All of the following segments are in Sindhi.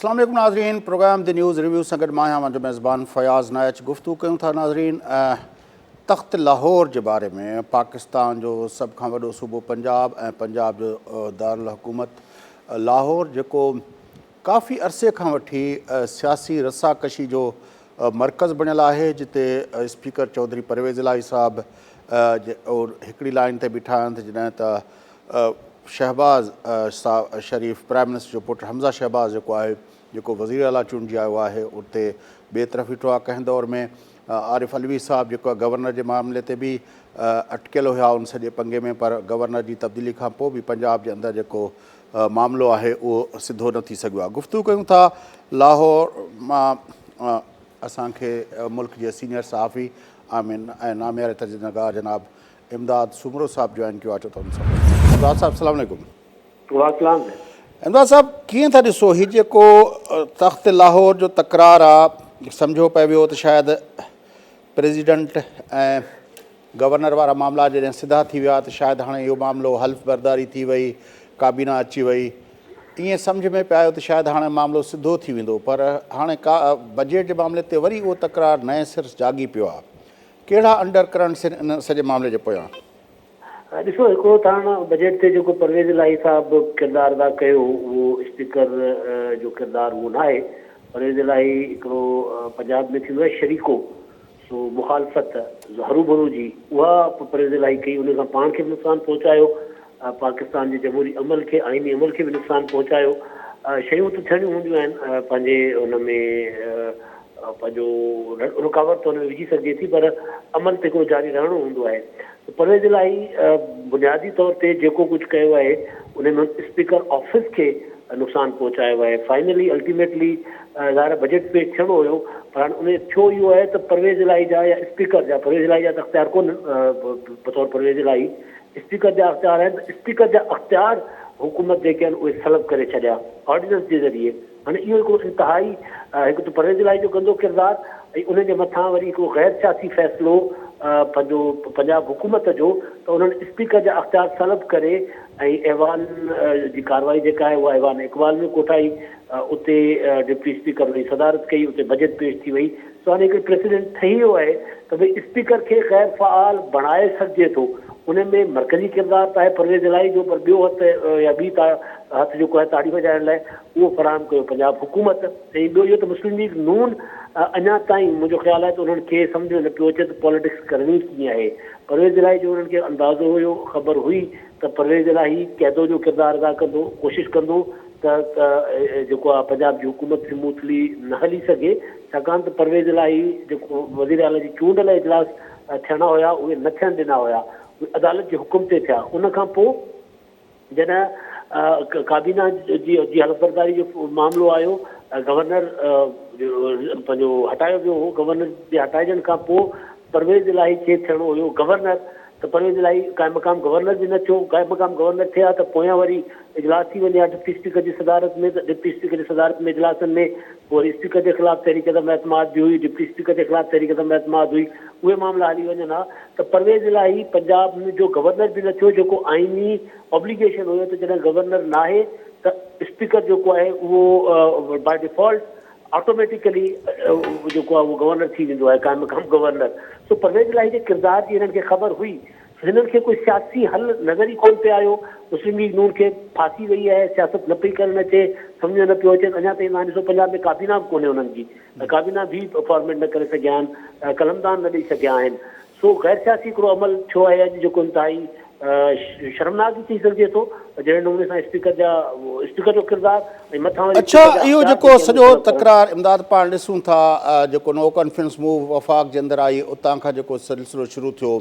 اسلام عليڪم ناظرين پروگرام the news review سان گڏ مان آهيان اوهان جو ميزبان فياض نائچ گفتگو ڪيون ٿا ناظرين تخت لاهور جي باري ۾ پاڪستان جو سڀ کان وڏو صوبو پنجاب ۽ پنجاب جو دارالحڪومت لاهور جيڪو ڪافي عرصي کان وٺي سياسي رسا ڪشي جو مرڪز بڻيل آهي جتي اسپيڪر چوڌري پرويز الاهي صاحب هڪڙي لائن تي بيٺا آهن ته جڏهن ته شهباز شريف پرائم منسٽر جو پٽ حمزه شهباز جيڪو آهي جيڪو وزير اعليٰ چونڊجي آيو آهي اتي ٻئي طرف بيٺو آهي ڪنهن دور ۾ عارف علوي صاحب جيڪو آهي گورنر جي معاملي تي به اٽڪيل هيا ان سڄي پنگي ۾ پر گورنر جي تبديلي کان پوء به پنجاب جي اندر جيڪو معاملو آهي اهو سڌو نه ٿي سگهيو آهي. گفتگو ڪيون ٿا لاهور مان اسان کي ملڪ جي سينيئر صحافي آمين ۽ نامياري تجزيه نگار جناب امداد سومرو صاحب جوائن ڪيو آهي اچو ته ان سان امداد صاحب السلام عليڪم. وعليڪم امداد صاحب ڪيئن ٿا ڏسو هي جيڪو تخت لاهور جو تڪرار آ سمجهيو پئي ويو ته شايد پريزيڊنٽ ۽ گورنر وارا معاملا جڏهن سڌا ٿي ويا ته شايد هاڻي اهو معاملو حلف برداري ٿي وئي، ڪابينا اچي وئي، ائين سمجهه ۾ پئي آيو ته شايد هاڻي معاملو سڌو ٿي ويندو پر هاڻي ڪا بجيٽ جي معاملي تي وري اهو تڪرار نئين سر جاڳي پيو آهي. ڪهڙا انڊر ڪرنٽس آهن ان سڄي معاملي جي پويان؟ ڏسو هڪڙو ته هاڻ بجيٽ تي جيڪو پرويز الاهي صاحب ڪردار ادا ڪيو اهو اسپيڪر جو ڪردار اهو ناهي، پرويز الاهي هڪڙو پنجاب ۾ ٿيندو آهي شريڪو سو مخالفت هروڀرو جي اها پرويز الاهي ڪئي ان سان پاڻ کي به نقصان پهچايو پاڪستان جي جمهوري عمل کي آئيني عمل کي به نقصان پهچايو شيون ته ٿيڻيون هونديون آهن پنهنجي ان ۾ پنهنجو رڪاوٽ ته ان ۾ وجهي سگهجي ٿي پر عمل ته هڪڙو جاري رهڻو هوندو آهي ته پرويز الاهي بنيادي طور تي جيڪو ڪجهه ڪيو آهي ان ۾ اسپيڪر آفيس کي نقصان پهچايو آهي فائنلي الٽيميٽلي ظاهر آهي بجيٽ پيش ٿيڻو هيو پر هاڻي ان ٿيو اهو آهي ته پرويز الاهي جا يا اسپيڪر جا پرويز الاهي جا ته اختيار ڪونهن بطور پرويز الاهي اسپيڪر جا اختيار آهن ته اسپيڪر جا اختيار حڪومت جيڪي آهن اهي سلب ڪري ڇڏيا آرڊيننس جي ذريعي هاڻي اهو هڪڙو انتهائي هڪ ته پرويز الاهي جو گندو ڪردار ۽ ان جي مٿان وري هڪڙو غير سياسي فيصلو پنهنجو پنجاب حڪومت جو ته انهن اسپيڪر جا اختيار سلب ڪري ۽ ايوان جي ڪارروائي جيڪا آهي اها ايوان اقبال ۾ ڪوٺائي اتي ڊپٽي اسپيڪر ان جي صدارت ڪئي اتي بجيٽ پيش ٿي وئي سو هاڻي هڪ پريسيڊنٽ ٺهي ويو آهي ته ڀئي اسپيڪر کي غير فعال بڻائي سگهجي ٿو ان ۾ مرڪزي ڪردار ته آهي پرويز الاهي جو پر ٻيو هٿ يا ٻي هٿ جيڪو آهي تاڙي وڄائڻ لاء اهو فراهم ڪيو پنجاب حڪومت ۽ ٻيو اهو ته مسلم ليگ نون اڃا تائين منهنجو خيال آهي ته انهن کي سمجهه ۾ نه پيو اچي ته پاليٽڪس ڪرڻي ڪيئن آهي پرويز الاهي جو انهن کي اندازو هيو خبر هئي ته پرويز الاهي قيدو جو ڪردار ادا ڪندو ڪوشش ڪندو ته جيڪو آهي پنجاب جي حڪومت سموٿلي نه هلي سگهي ڇاڪاڻ ته پرويز الاهي جيڪو وزير اعليٰ جي چونڊ لاء اجلاس ٿيڻا هيا اهي نه ٿيڻ ڏنا هيا اهي عدالت جي حڪم تي ٿيا ان کان پوء جڏهن ڪابينا جي جي حلف برداري جو معاملو آيو گورنر پنهنجو هٽايو ويو هو گورنر جي هٽائجڻ کان پوء پرويز الاهي کي ٿيڻو هيو گورنر ته پرويز الاهي قائم مقام گورنر به نه ٿيو، قائم مقام گورنر ٿئي ها ته پويان وري اجلاس ٿي وڃي ها ڊپٽي اسپيڪر جي صدارت ۾ ته ڊپٽي اسپيڪر جي صدارت ۾ اجلاسن ۾ پوء وري اسپيڪر جي خلاف تحريڪ عدم اعتماد به هئي، ڊپٽي اسپيڪر جي خلاف تحريڪ عدم اعتماد هئي، اهي معاملا هلي وڃن ها ته پرويز الاهي پنجاب جو گورنر به نه ٿيو جيڪو آئيني آبليگيشن هيو ته جڏهن گورنر ناهي ته اسپيڪر جيڪو آهي اهو باء ڊيفالٽ آٽوميٽيڪلي جيڪو آهي اهو گورنر ٿي ويندو آهي قائم مقام گورنر سو پرويز الاهي جي ڪردار جي هنن کي خبر هئي هنن کي ڪوئي سياسي حل نظر ئي ڪونه پئي آيو مسلم ليگ نون کي ڦاسي وئي آهي سياست نه پئي ڪرڻ اچي سمجهه ۾ نه پيو اچي اڃا تائين توهان ڏسو پنجاب ۾ ڪابينا به ڪونهي انهن جي ڪابينا به فارميٽ نه ڪري سگهيا آهن قلمدان نه ڏئي سگهيا آهن سو غير سياسي هڪڙو عمل ٿيو آهي اڄ جيڪو انتهائي شرمناڪ به چئي سگهجي ٿو جهڙي نموني سان اسپيڪر جا اسپيڪر جو ڪردار ۽ مٿان وري اڇا اهو جيڪو سڄو تڪرار امداد پاڻ ڏسون ٿا جيڪو نو ڪانفيڊنس موو وفاق جي اندر آئي اتان کان جيڪو سلسلو شروع ٿيو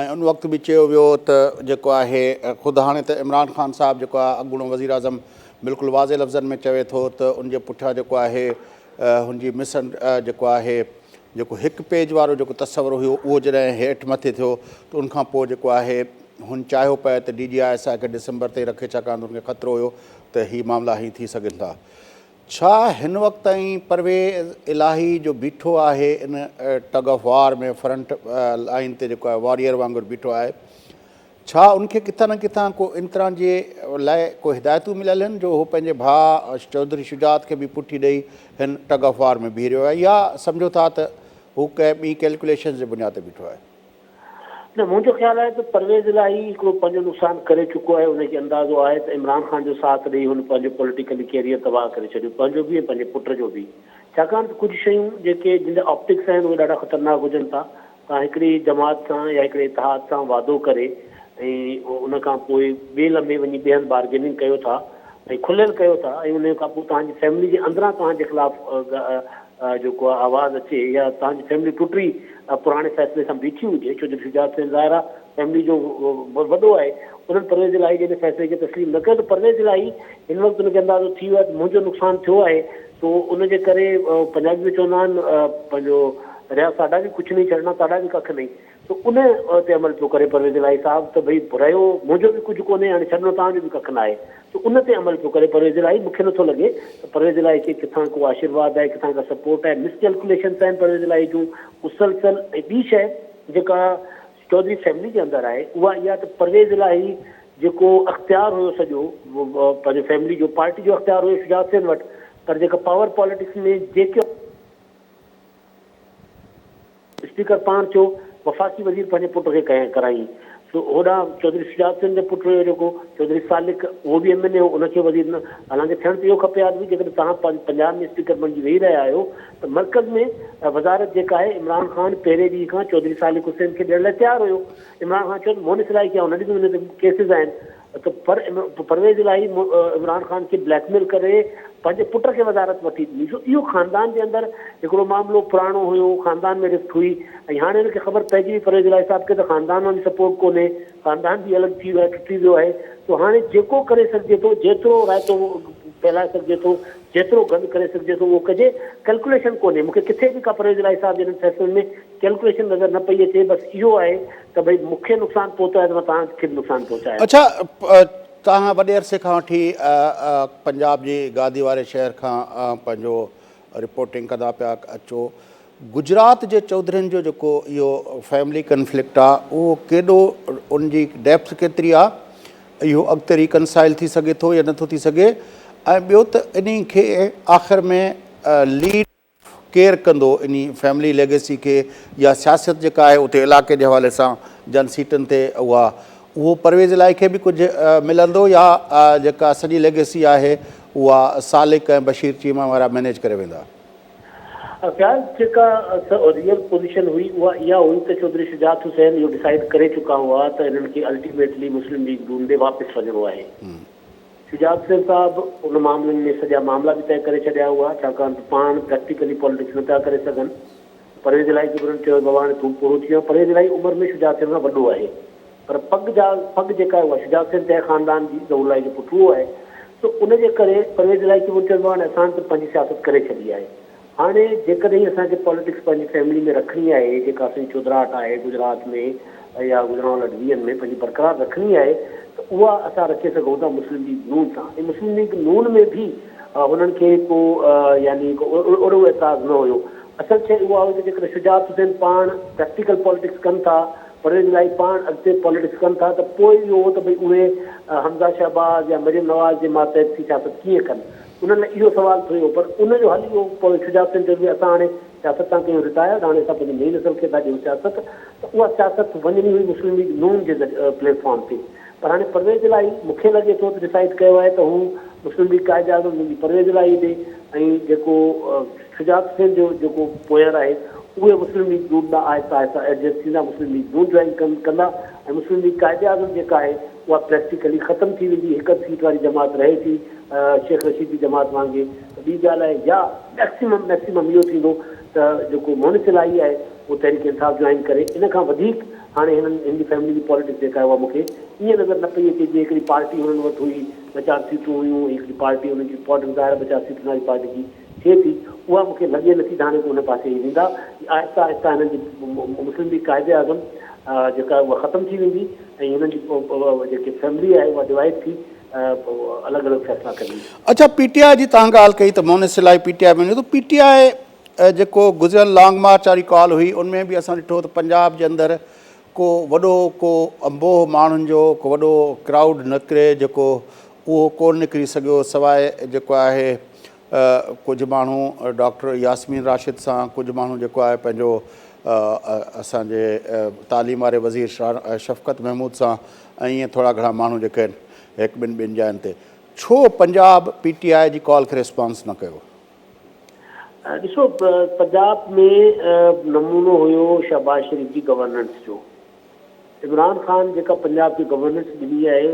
۽ ان وقت به چيو ويو ته جيڪو آهي خود هاڻي ته عمران خان صاحب جيڪو آهي اڳوڻو وزيراعظم بلڪل واضح لفظن ۾ چوي ٿو ته ان جي پٺيان جيڪو آهي هن جي مس جيڪو آهي جيڪو هڪ پيج وارو جيڪو تصور هيو اهو جڏهن هيٺ مٿي ٿيو ته ان کان پوء جيڪو آهي هن چاهيو پئي ته D G I S I کي ڊسمبر تائين رکي ڇاڪاڻ ته هن کي خطرو هيو ته هي معاملا هي ٿي سگهن ٿا. ڇا هن وقت تائين پرويز الاهي جو بيٺو آهي ان tug of war ۾ front line تي جيڪو آهي واريئر وانگر بيٺو آهي. ڇا ان کي ڪٿان نه ڪٿان ڪو ان طرح جي لاء ڪو هدايتون مليل آهن جو هو پنهنجي ڀاء چوڌري شجاعت کي به پٺي ڏئي هن ٽگ آف وار ۾ بيهي رهيو آهي يا سمجهو ٿا ته هو ڪنهن ٻي ڪيلڪوليشنز جي بنياد تي بيٺو آهي؟ نه منهنجو خيال آهي ته پرويز الاهي هڪڙو پنهنجو نقصان ڪري چڪو آهي ان کي اندازو آهي ته عمران خان جو ساٿ ڏئي هن پنهنجو پوليٽيڪلي ڪيريئر تباهه ڪري ڇڏيو پنهنجو به ۽ پنهنجي پٽ جو به ڇاڪاڻ ته ڪجهه شيون جيڪي جن جا آپٽڪس آهن اهي ڏاڍا خطرناڪ هجن ٿا توهان هڪڙي جماعت سان يا هڪڙي اتحاد سان وعدو ڪري ۽ ان کان پوء ٻئي لمحي وڃي ٻئي هنڌ بارگيننگ ڪيو ٿا ۽ کليل ڪيو ٿا ۽ ان کان پوء توهان جي فيملي جي اندران توهان جي خلاف جيڪو آهي آواز اچي يا توهان جي فيملي ٽٽي پراڻي فيصلي سان بيٺي هجي ڇو جو شجاعت حسين ظاهر آهي فيملي جو وڏو آهي انهن پرويز الاهي جي ان فيصلي کي تسليم نه ڪيو ته پرويز الاهي هن وقت ان کي اندازو ٿي ويو آهي ته منهنجو نقصان ٿيو آهي سو ان جي ڪري پنجابي ۾ چوندا آهن پنهنجو ريا ساڍا به ڪجهه نهين ڇڏنا تاڏا به ڪک نهين سو ان تي عمل پيو ڪري پرويز الاهي صاحب ته ڀئي رهيو منهنجو به ڪجهه ڪونهي هاڻي ڇڏڻو توهان جو به ڪک ناهي سو ان تي عمل پيو ڪري پرويز الاهي مون کي نٿو لڳي ته پرويز الاهي کي ڪٿان ڪو آشيرواد آهي ڪٿان ڪا سپورٽ آهي مس ڪيلڪوليشنس آهن پرويز الاهي جون مسلسل ۽ ٻي شيء جيڪا چوڌري فيملي جي اندر آهي اها اها ته پرويز الاهي جيڪو اختيار هيو سڄو پنهنجو فيملي جو پارٽي جو اختيار هيو شجاع حسين وٽ پر جيڪا پاور پاليٽڪس ۾ جيڪي اسپيڪر پاڻ ٿيو، وفاقي وزير پنهنجي پٽ کي ڪرايائين. سو هوڏانهن چوڌري شجاعت حسين جو پٽ هيو جيڪو چوڌري سالڪ اهو به ايم اين اي هو ان کي وزير نه حالانڪه ٿيڻ ته اهو کپي ها ته جيڪڏهن توهان پنجاب ۾ اسپيڪر بڻجي ويهي رهيا آهيو ته مرڪز ۾ وزارت جيڪا آهي عمران خان پهرين ڏينهن کان چوڌري سالڪ حسين کي ڏيڻ لاء تيار هيو. عمران خان چيو ته مونس الاهي کي آئون نه ڏيندس ان تي ڪيسز آهن. ته پر پرويز الاهي عمران خان کي بليڪ ميل ڪري پنهنجي پٽ کي وزارت وٺي ڏني سو اهو خاندان جي اندر هڪڙو معاملو پراڻو هيو خاندان ۾ رفٽ هئي ۽ هاڻي هن کي خبر پئجي وئي پرويز الاهي صاحب کي ته خاندان مان به سپورٽ ڪونهي خاندان به الڳ ٿي ويو آهي ٽٽي ويو آهي سو هاڻي جيڪو ڪري سگهجي ٿو جيترو رائتو ڦهلائي سگهجي ٿو جيترو گند ڪري سگهجي ٿو اهو ڪجي ڪيلڪوليشن ڪونهي مونکي ڪٿي به ڪا پرويز الاهي صاحب جي انهن فيصلن ۾ ڪيلڪوليشن نظر نه پئي اچي بس اهو آهي ته ڀئي مون کي نقصان پهتو آهي ته مان توهان کي به نقصان پهچايان. اڇا توهان وڏي عرصي کان وٺي پنجاب جي گادي واري شهر کان پنهنجو رپورٽنگ ڪندا پيا اچو گجرات جي چوڌرين جو جيڪو اهو فيملي ڪنفلڪٽ آ اهو ڪيڏو ان جي ڊيپٿ ڪيتري آ اهو اڳتي ريڪنسائل ٿي سگهي ٿو يا نٿو ٿي سگهي ۽ ٻيو ته انهي کي آخر ۾ ليڊ ڪير ڪندو انهي فيملي ليگيسي کي يا سياست جيڪا آهي اتي علائقي جي حوالي سان جن سيٽن تي اها اهو پرويز الاهي کي به ڪجهه ملندو يا جيڪا سڄي ليگيسي آهي اها سالڪ ۽ بشير چيما وارا مئنيج ڪري ويندا. فياض جيڪا ريئل پوزيشن هئي اها اها هئي ته چوڌري شجاعت حسين اهو ڊسائيڊ ڪري چڪا هئا ته انهن کي الٽيميٽلي مسلم ليگ نون ڏي واپس وڃڻو آهي. شجاعت حسين صاحب ان معاملن ۾ سڄا معاملا به طئي ڪري ڇڏيا هئا، ڇاڪاڻ ته پاڻ پريڪٽيڪلي پاليٽڪس نه پيا ڪري سگهن. پرويز الاهي کي به انهن چيو بابا هاڻي تون پوڙهو ٿي ويو آهين. پرويز الاهي عمر ۾ شجاعت حسين کان وڏو آهي پر پڳ جا پڳ جيڪا آهي اها شجاعت حسين تي آهي، خاندان جي ظهور الاهي جو پٽ اهو آهي. سو ان جي ڪري پرويز الاهي کي به انهن چيو بابا هاڻي اسان ته پنهنجي سياست ڪري ڇڏي آهي. هاڻي جيڪڏهن اسان کي پاليٽڪس پنهنجي فيملي ۾ رکڻي آهي، جيڪا اسان جي چوڌراهٽ آهي گجرات ۾ يا گجرانوالا ڊويزن ۾ پنهنجي برقرار رکڻي آهي ته اها اسان رکي سگهون ٿا مسلم ليگ نون سان ۽ مسلم ليگ نون ۾ به هنن کي ڪو يعني ڪو اهڙو اعتراض نه هيو. اصل شيء اها هئي ته جيڪڏهن شجاعت حسين پاڻ پريڪٽيڪل پاليٽڪس ڪن ٿا، پرويز الاهي پاڻ اڳتي پاليٽڪس ڪن ٿا ته پوء اهو هو ته ڀئي اهي حمزه شهباز يا مريم نواز جي ماتحت ٿي سياست ڪيئن ڪن؟ انهن لاء اهو سوال ٿيو پر ان جو حل اهو پوء شجاع حسين چيو ته اسان هاڻي سياست تان ڪيون رٽائرڊ هاڻي اسان پنهنجي نئين نسل کي ٿا ڏيون سياست ته اها سياست وڃڻي هئي مسلم ليگ نون جي پليٽ فارم تي پر هاڻي پرويز الاهي مون کي لڳي ٿو ته ڊسائيڊ ڪيو آهي ته هو مسلم ليگ قائد اعظم ويندي پرويز الاهي ڏي ۽ جيڪو شجاع حسين جو جيڪو پوئر آهي اهي مسلم ليگ نون ڏانهن آهستي آهستي ايڊجسٽ ٿيندا مسلم ليگ نون جوائن ڪندا ۽ مسلم ليگ قائد اعظم جيڪا آهي اها پريڪٽيڪلي ختم ٿي ويندي هڪ اڌ سيٽ واري جماعت رهي ٿي شيخ رشيد جي جماعت وانگي ته ٻي ڳالهه آهي يا ميڪسيمم ميڪسيمم اهو ٿيندو ته جيڪو مونس الاهي آهي اهو تحريڪ انصاف جوائن ڪري ان کان وڌيڪ هاڻي هنن هن جي فيملي جي پاليٽڪس جيڪا آهي اها مون کي ائين نظر نه پئي اچي جيئن هڪڙي پارٽي هنن وٽ هئي ٻه چار سيٽون هيون ۽ هڪڙي پارٽي هنن جي پاليٽڪس ظاهر آهي ٻه چار سيٽن واري پارٽي جي ٿئي ٿي اها مون کي لڳي نٿي ته هاڻي ڪو ان پاسي ئي ويندا آهستي آهستي هنن جي مسلم ليگ قائد اعظم جيڪا آهي اها ختم ٿي ويندي ۽ هنن جي جيڪي فيملي آهي اها ڊوائيڊ ٿي الڳ الڳ فيصلا ڪندي. اڇا پي ٽي آء جي توهان ڳالهه ڪئي ته مونس الاهي پي ٽي آء ۾ وڃي ٿو پي ٽي آء جيڪو گذريل لانگ مارچ واري ڪال هئي ان ۾ به اسان ڏٺو ته پنجاب جي اندر ڪو وڏو ڪو انبوهه ماڻهن جو ڪو وڏو ڪرائوڊ نڪري جيڪو اهو ڪونه نڪري سگهيو سواء جيڪو آهي ڪجهه ماڻهو ڊاڪٽر ياسمين راشد سان ڪجهه ماڻهو جيڪو آهي پنهنجو اسان جي تعليم واري وزير شفقت محمود سان ۽ ائين ٿورا گهڻا ماڻهو جيڪي آهن هڪ ٻن ٻن جاين تي ڇو پنجاب پي ٽي آء جي ڪال کي ريسپانس نه ڪيو؟ ڏسو پنجاب ۾ نمونو هيو شهباز شريف جي گورننس جو. عمران خان جيڪا پنجاب کي گورننس ڏني آهي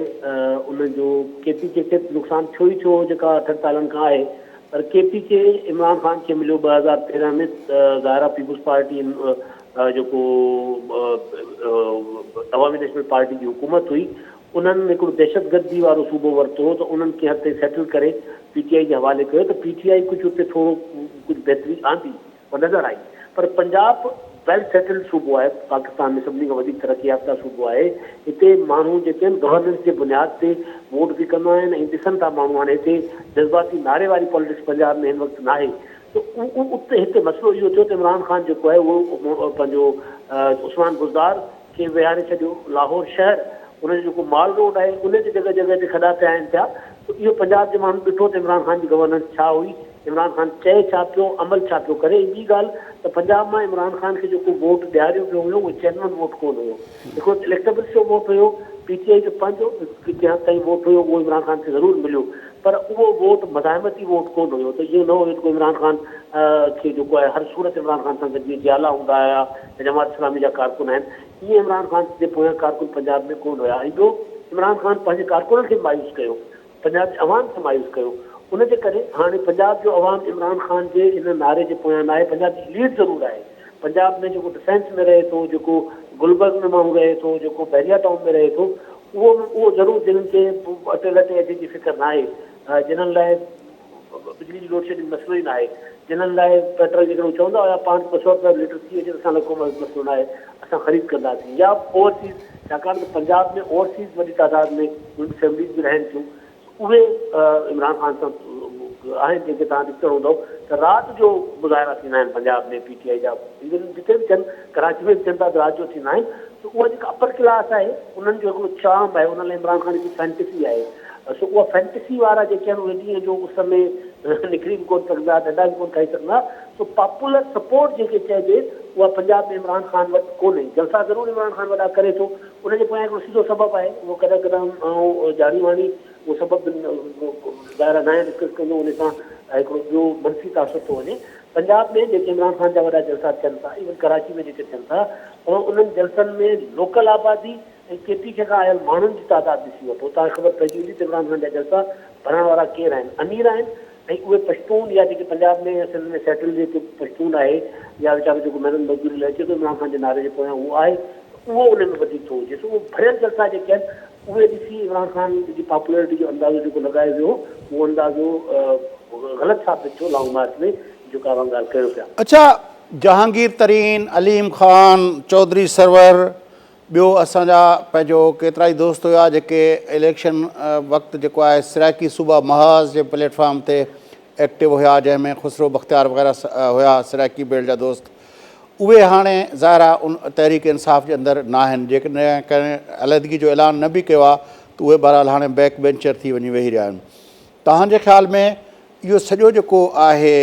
ان جو ڪي پي ڪي کي ته نقصان ٿيو ئي ٿيو هو جيڪا اٺن سالن کان آهي پر ڪي پي ڪي عمران خان کي مليو 2013 ۾ ظاهر آهي پيپلز پارٽي جيڪو عوامي نيشنل پارٽي جي حڪومت هئي انهن هڪڙو دهشتگردي وارو صوبو ورتو هو ته انهن ڪنهن حد تائين سيٽل ڪري پي ٽي آء جي حوالي ڪيو ته پي ٽي آء ڪجهه اتي ٿورو ڪجهه بهتري آندي و نظر آئي پر پنجاب ويل سيٽلڊ صوبو آهي پاڪستان ۾ سڀني کان وڌيڪ ترقي يافته صوبو آهي هتي ماڻهو جيڪي آهن گورننس جي بنياد تي ووٽ به ڪندا آهن ۽ ڏسن ٿا ماڻهو هاڻي هتي جذباتي نعري واري پاليٽڪس پنجاب ۾ هن وقت ناهي ته اتي هتي مسئلو اهو ٿيو ته عمران خان جيڪو آهي اهو پنهنجو عثمان بزدار کي ويهاري ڇڏيو، لاهور شهر ان جو جيڪو مال روڊ آهي ان تي جڳهه جڳهه تي کڏا پيا آهن پيا ته اهو پنجاب جي ماڻهن ڏٺو ته عمران خان جي گورننس ڇا هئي، عمران خان چئي ڇا پيو، عمل ڇا پيو ڪري ۽ ٻي ڳالهه ته پنجاب مان عمران خان کي جيڪو ووٽ ڏياريو ويو هيو اهو جينون ووٽ ڪونه هيو، هڪڙو ته اليڪٽبلز جو ووٽ هيو، پي ٽي آء جو پنهنجو ڪنهن حد تائين ووٽ هيو اهو عمران خان کي ضرور مليو پر اهو ووٽ مزاحمتي ووٽ ڪونه هيو ته اهو نه هيو ته ڪو عمران خان کي جيڪو آهي هر صورت عمران خان سان گڏ جيئن جيالا هوندا هيا يا جماعت اسلامي جا ڪارڪن آهن ايئن عمران خان جي پويان ڪارڪن پنجاب ۾ ڪونه هيا ۽ ٻيو عمران خان پنهنجي ڪارڪنن کي به مايوس ڪيو پنجاب جي عوام کي مايوس ڪيو ان جي ڪري هاڻي پنجاب جو عوام عمران خان جي ان نعري جي پويان ناهي پنجاب جي ليڊ ضرور آهي پنجاب ۾ جيڪو ڊفينس ۾ رهي ٿو جيڪو گلبرگ ۾ ماڻهو رهي ٿو جيڪو بحريا ٽائون ۾ رهي ٿو اهو اهو ضرور جنھن کي اٽي لٽي اجهي جي فڪر ناهي جنھن لاء بجلي جي لوڊشيڊنگ مسئلو ئي ناهي جنھن لاء پيٽرول جيڪڏهن هو چوندا هيا پاڻ 200 روپيا ليٽر ٿي وڃي ته اسان لاء ڪو مسئلو ناهي اسان خريد ڪنداسين يا اوورسيز ڇاڪاڻ ته پنجاب ۾ اوورسيز وڏي تعداد ۾ انهن جون فيمليز به رهن ٿيون اهي عمران خان سان آهن جيڪي توهان ڏسندا هوندؤ ته رات جو مظاهرا ٿيندا آهن پنجاب ۾ پي ٽي آء جا ايون جتي به ٿين ڪراچي ۾ به ٿين ٿا ته رات جو ٿيندا آهن ته اها جيڪا اپر ڪلاس آهي انهن جو هڪڙو چارم آهي انهن لاء عمران خان هڪ فينٽسي آهي سو اها فينٽسي وارا جيڪي آهن اهي ڏينهن جو اس ۾ نڪري به ڪونه سگهندا ڏنڊا به ڪونه کائي سگهندا سو پاپولر سپورٽ جنهن کي چئجي اها پنجاب ۾ عمران خان وٽ ڪونهي جلسا ضرور عمران خان وڏا ڪري ٿو ان جي پويان هڪڙو سڌو سبب آهي، اهو ڪڏهن ڪڏهن آئون ڄاڻي واڻي اهو سبب به ظاهر آهي ناهيان ڊسڪس ڪندو، ان سان هڪڙو ٻيو منفي تاثر ٿو وڃي. پنجاب ۾ جيڪي عمران خان جا وڏا جلسا ٿين ٿا، ايون ڪراچي ۾ جيڪي ٿين ٿا، انهن جلسن ۾ لوڪل آبادي ۽ ڪي پي ڪي کان آيل ماڻهن جي تعداد ڏسي وٺو، توهان کي خبر پئجي ويندي ته عمران خان جا جلسا ڀرڻ وارا ڪير آهن، امير آهن ۽ اهي پشتون يا جيڪي پنجاب ۾ يا سنڌ ۾ سيٽل جيڪي پشتون آهي يا ويچارو جيڪو محنت مزدوري لاء اچي ٿو عمران خان جي نعري جي پويان اهو آهي ته اهو ان ۾ وڌيڪ ٿو هجي سو اهو ڀريل جلسا جيڪي آهن اهي ڏسي عمران خان جي پاپولرٽي جو اندازو جيڪو لڳايو ويو هو اهو اندازو غلط ثابت ٿيو لانگ مارچ ۾ جيڪا اوهان ڳالهه ڪيو پيا. اڇا جهانگير ترين، عليم خان، چوڌري سرور، ٻيو اسان جا پنهنجو ڪيترائي دوست هيا جيڪي اليڪشن وقت جيڪو آهي سرائيڪي صوبه محاذ جي پليٽ فارم تي ايڪٽو هيا جنهن ۾ خسرو بختيار وغيره هيا سرائيڪي بيلٽ جا دوست اهي هاڻي ظاهر آهي ان تحريڪ انصاف جي اندر ناهن جيڪڏهن ڪنهن عليحدگي جو اعلان نه به ڪيو آهي ته اهي بهرحال هاڻي بيڪ بينچر ٿي وڃي ويهي رهيا آهن توهان جي خيال ۾ اهو سڄو جيڪو آهي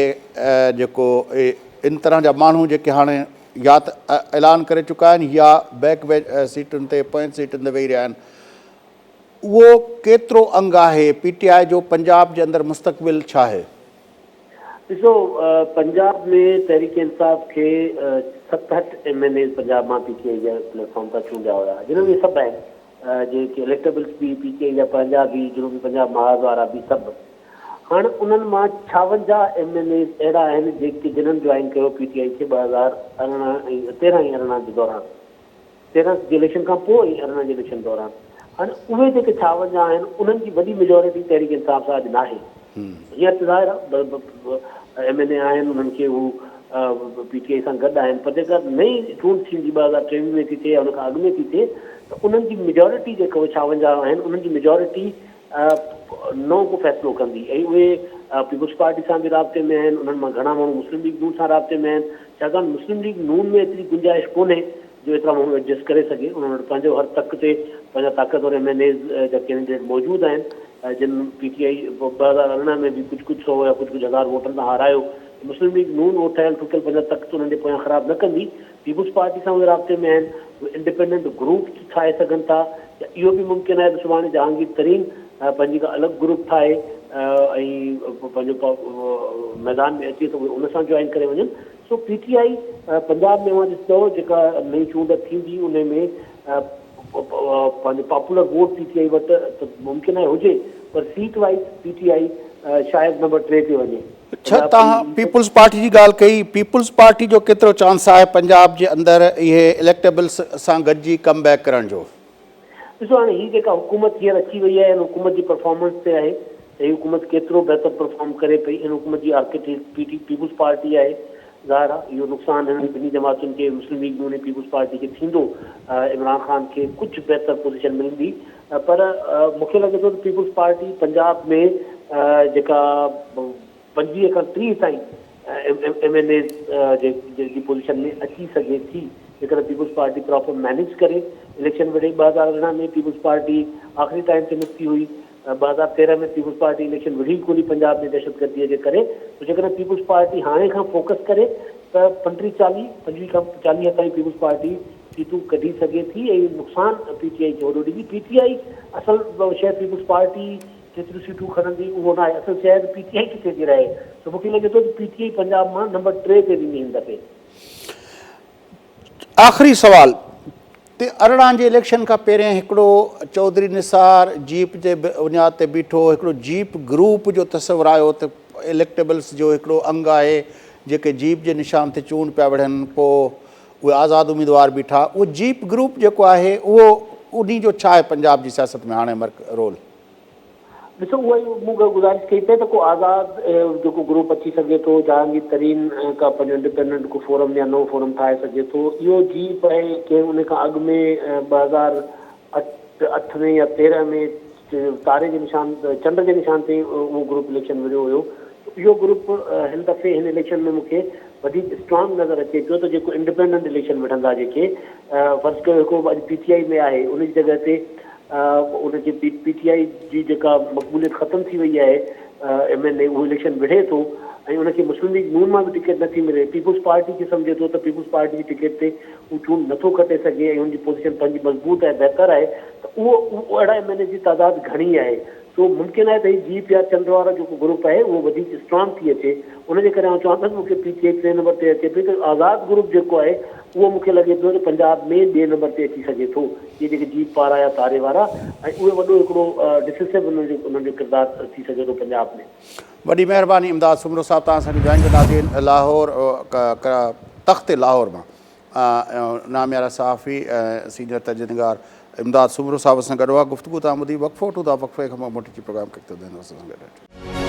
جيڪو ان طرح جا ماڻهو جيڪي هاڻي يا ته اعلان ڪري چڪا آهن يا بيڪ سيٽن تي پوئين سيٽن تي ويهي رهيا آهن اهو ڪيترو انگ آهي پي ٽي آء جو پنجاب جي اندر مستقبل ڇا آهي؟ ڏسو پنجاب ۾ تحريڪ انصاف کي 67 ايم اين ايز پنجاب مان پي ٽي آء جي پليٽ فارم تان چونڊيا هيا جنھن ۾ سڀ آهن جيڪي اليڪٽيبلز به پي ٽي آء جا پنهنجا به جنوبي پنجاب محاذ وارا به سڀ هاڻ انهن مان 56 ايم اين ايز اهڙا آهن جيڪي جنھن جوائن ڪيو پي ٽي آء کي 2018 ۽ 13 ۽ 18 جي دوران 13 جي اليڪشن کان پوء ۽ 18 جي اليڪشن دوران هاڻ اهي جيڪي 56 آهن انهن جي وڏي ميجارٽي تحريڪ انصاف سان اڄ ناهي هينئر ته ظاهر آهي ايم اين اي آهن انهن کي هو پي ٽي آء سان گڏ آهن پر جيڪا نئين چونڊ ٿيندي 2023 ۾ ٿي ٿئي يا ان کان اڳ ۾ ٿي ٿئي ته انهن جي ميجارٽي جيڪا اهي 56 آهن انهن جي ميجارٽي نئون ڪو فيصلو ڪندي ۽ اهي پيپلز پارٽي سان به رابطي ۾ آهن انهن مان گهڻا ماڻهو مسلم ليگ نون سان رابطي ۾ آهن ڇاڪاڻ مسلم ليگ نون ۾ ايتري گنجائش ڪونهي جو ايترا ماڻهو ايڊجسٽ ڪري سگهي. انهن وٽ پنهنجو هر تڪ تي پنهنجا طاقتور ايم اين ايز جا ڪينڊيڊيٽ موجود آهن جن پي ٽي آء 2018 ۾ به ڪجهه ڪجهه سئو يا ڪجهه ڪجهه هزار ووٽن تان هارايو ته مسلم ليگ نون اهو ٺهيل ٺڪيل پنهنجا تخت انهن جي پويان خراب نه ڪندي. پيپلز پارٽي سان اهي رابطي ۾ آهن، اهي انڊيپينڊنٽ گروپ ٺاهي سگهن ٿا يا اهو به ممڪن آهي ته سڀاڻي جهانگير ترين پنهنجي ڪا الڳ گروپ ٺاهي ۽ پنهنجو ميدان ۾ اچي ته اهي ان سان جوائن ڪري وڃن. سو پي ٽي آء پنجاب ۾ اوهان ڏسندؤ جيڪا نئين چونڊ ٿيندي انهي ۾ پنهنجو پاپولر ووٽ پي ٽي آء وٽ ته ممڪن آهي هجي پر سيٽ وائيز پي ٽي آء شايد نمبر 3 تي وڃي. ڇا توهان پيپلز پارٽي جي ڳالهه ڪئي، پيپلز پارٽي جو ڪيترو چانس آهي پنجاب جي اندر اهي اليڪٽيبلز سان گڏجي ڪم بيڪ ڪرڻ جو؟ ڏسو هاڻي هي جيڪا حڪومت هينئر اچي وئي آهي ان حڪومت جي پرفارمنس تي آهي ته هي حڪومت ڪيترو بهتر پرفارم ڪري پئي ان حڪومت جي آرڪيٽيڪٽ پي ٽي پيپلز پارٽي آهي ظاهر آهي اهو نقصان هنن ٻنهي جماعتن کي مسلم ليگ نون ۽ پيپلز پارٽي کي ٿيندو عمران خان کي ڪجهه بهتر پوزيشن ملندي پر مون کي لڳي ٿو ته پيپلز پارٽي پنجاب ۾ جيڪا 25 کان 30 تائين ايم اين ايز جي پوزيشن ۾ اچي سگهي ٿي جيڪڏهن پيپلز پارٽي پراپر مينيج ڪري اليڪشن وڙهي. 2018 ۾ پيپلز پارٽي آخري ٽائيم تي نڪتي هئي، 2013 ۾ پيپلز پارٽي اليڪشن وڙهي ئي ڪونهي پنجاب ۾ دهشتگردي جي ڪري. سو جيڪڏهن پيپلز پارٽي هاڻي کان فوڪس ڪري ته 35 40، 25 کان 40 تائين پيپلز پارٽي سيٽون ڪڍي سگهي ٿي ۽ نقصان پي ٽي آء کي وڏو ڏيندي. پي ٽي آء اصل شيء پيپلز پارٽي ڪيتريون سيٽون کڻندي اهو ناهي، اصل شيء آهي ته پي ٽي آء ڪٿي ٿي رهي، سو مون کي لڳي ٿو ته پي ٽي آء پنجاب مان نمبر 3 تي ويندي هن دفعي. آخري سوال ته 18 جي اليڪشن کان پهرين هڪڙو چوڌري نثار جيپ جي بنياد تي بيٺو هڪڙو جيپ گروپ جو تصور آيو ته اليڪٽيبلز جو هڪڙو انگ آهي جيڪي جيپ جي نشان تي چونڊ پيا وڙهن پوء اهي آزاد اميدوار بيٺا اهو جيپ گروپ جيڪو آهي اهو انهي جو ڇا آهي پنجاب جي سياست ۾ هاڻي مرڪ رول. ڏسو اها ئي مون گذارش ڪئي پئي ته ڪو آزاد جيڪو گروپ اچي سگهي ٿو جهانگير ترين ڪا پنهنجو انڊيپينڊنٽ ڪو فورم يا نئون فورم ٺاهي سگهي ٿو اهو جيپ ۽ ڪنهن ان کان اڳ ۾ 2008 ۾ يا 13 ۾ تاري جي نشان چنڊ جي نشان تي اهو گروپ اليڪشن وڙهيو هيو ته اهو گروپ هن دفعي هن اليڪشن ۾ مون کي وڌيڪ اسٽرانگ نظر اچي پيو ته جيڪو انڊيپينڊنٽ اليڪشن وڙهندا جيڪي فرض ڪيو هڪڙو اڄ پي ٽي آء ۾ آهي ان جي جڳهه تي ان جي پي ٽي آء جي جيڪا مقبوليت ختم ٿي وئي آهي ايم اين اي اهو اليڪشن وڙهي ٿو ۽ ان کي مسلم ليگ نون مان به ٽڪيٽ نٿي ملي پيپلز پارٽي کي سمجهي ٿو ته پيپلز پارٽي جي ٽڪيٽ تي هو چونڊ نٿو کٽي سگهي ۽ ان جي پوزيشن پنهنجي مضبوط ۽ بهتر آهي ته اهو اهڙا ايم اين ايز جي تعداد گهڻي آهي سو ممڪن آهي ته هي جي پي آر چنڊ وارو جيڪو گروپ آهي اهو وڌيڪ اسٽرانگ ٿي اچي ان جي ڪري آئون چوان ٿو ته مون کي پي ٽي آء ٽئين نمبر تي اچي پئي ته آزاد گروپ جيڪو آهي اهو مون کي لڳي پيو ته پنجاب ۾ ٻئي نمبر تي اچي سگهي ٿو اهي جيڪي جيپ وارا يا تاري وارا ۽ اهي وڏو هڪڙو ڊسيسو انهن جو انهن جو ڪردار ٿي سگهي ٿو پنجاب ۾. وڏي مهرباني امداد سومرو صاحب توهان اسان کي جوائن ڪيو ناظرين لاهور تخت لاهور مان ناميارا صحافي ۽ سينيئر تجزيه نگار امداد سومرو صاحب سان گڏ هئا گفتگو تان ٻڌي وقفو وٺون ٿا وقفي کان پوء موٽي اچي پروگرام کي اڳتي وڌائينداسين اسان سان گڏ رهجو.